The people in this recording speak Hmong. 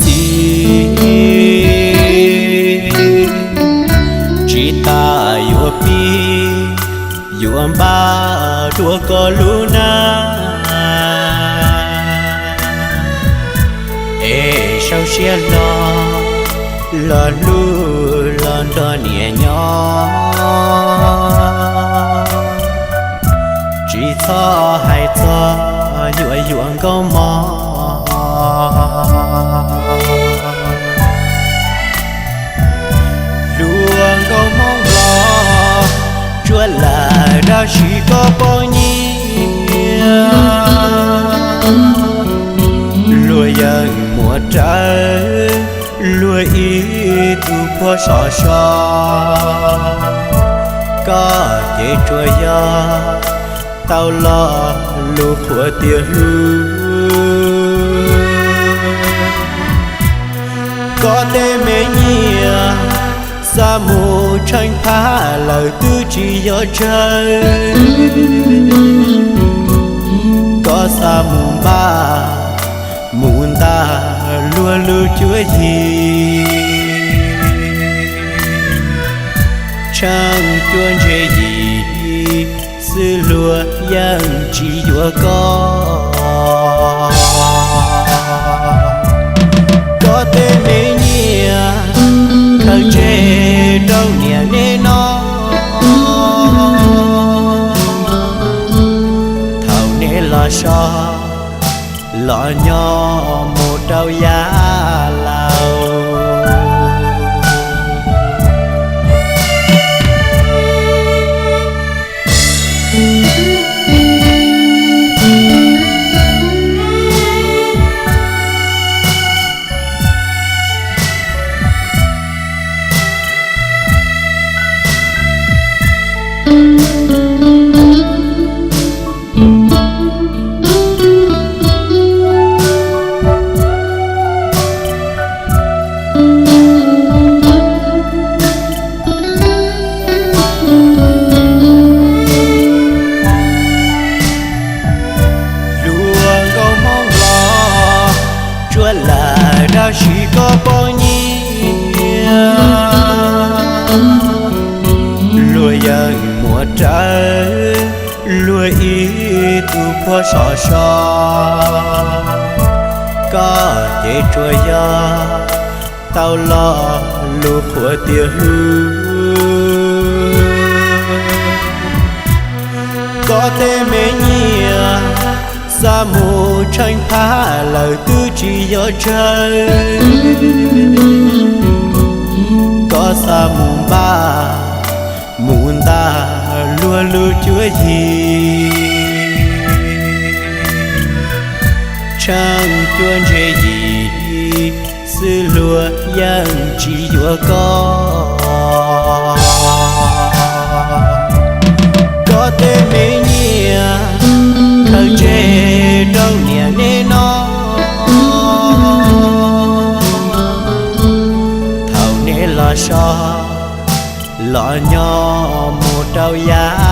txiv, tsis tas yuav pib yuav npaj dua koj lub nab, es sau siab hlo los hlub los nrog niam nyob. Tsis txhob hais txog yuav yuav nkauj mog, hlub nkauj mog los tsuav lawm dab tsi koj poj niam. Luag yeej muab rawv luag ib tug puag sov so, koj ces tsuas yog tau lo lus qhuas tias hlub. Koj tej me nyiaj xa mus tsheej phab lawm twb tsis yog tsawg, koj xa mus npaj mus ntag luag lub cuab yig. Tsheej cuab ntse yim xwb luag yeej tsis yuav koj. Koj tej me nyiaj khaws tseg rau niam nej noj, thaum nej los so los nyob mus rau yav laus. Hlub nkauj hmoob los tsuav lawm dab tsi koj poj niam. Luag yeej muab rawv luag ib tug puag sov so, koj ces tsuas yog tau lo lus qhuas tias hlub. Koj tej me nyiaj xa mus tsheej phab lawm twb tsis yog tsawg, koj xa mus npaj mus ntag luag lub cuab yig. Tsheej cuab ntse yim xwb luag yeej tsis yuav koj. Koj tej me nyiaj khaws tseg rau niam nej noj, thaum nej los so los nyob mus rau yav